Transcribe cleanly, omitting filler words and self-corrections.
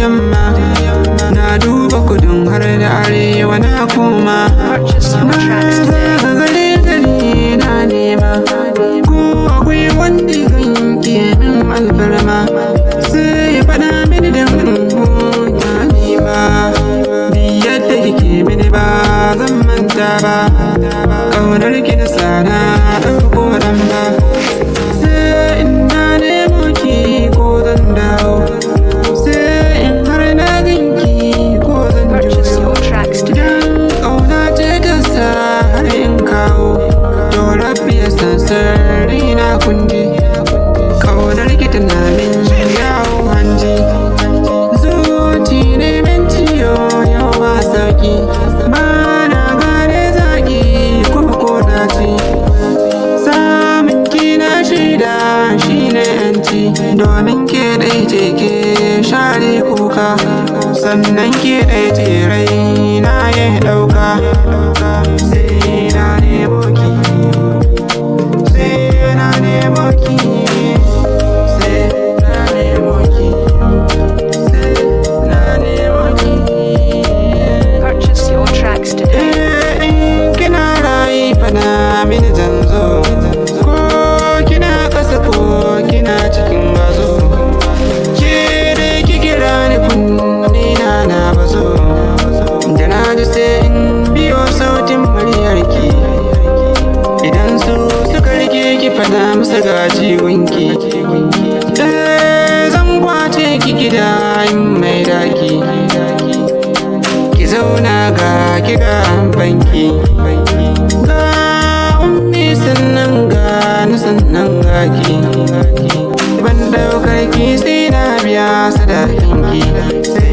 yamma. Na duba kudin har da arewa na koma. Purchase your Na tracks today. zaga gari gari na nema. Ko akwai wanda kan ke min alfarma, sai ya faɗa mini da huta nima. Yadda kike mini ba zan manta ba. Ƙaunar ki na sana ɗauko ɗan ba. Sai in na nemo ki ko zan dawo. Sai in har na ganki ko zan Purchase juyo. your tracks today. Idan ƙauna ce ta sa har in kawo, to Rabbi ya san sirri na kunji. Ƙaunar ki tana min yawo hanji. Zuci ne min ciwo yau ba sauki. Ba na gane zaki ko daci. Samun ki na shaida shine yanci. Domin ke ɗai ce ke share kuka. Sannan ke ɗai ce rai na ya ɗauka. Sai na nemo ki. Sai na nemo ki. Sai na nemo ki. Sai na nemo ki. Purchase your tracks today. Eh, in kina raye fada mini zan zo. Ko kina ƙasa ko kina cikin gazo. Ke dai ki kira ni, kunne na na bazo. Da na ji sai in biyo sautin muryarki. Idan su suka rike ki, fada musu gaji gunki. Eh, zan kwace ki gida in mai daki. Ki zauna ga ki ga banki. Ga ummi, sannan ga ni, sannan ga ki. Ban daukar ki sai na biya sadakin ki. Sai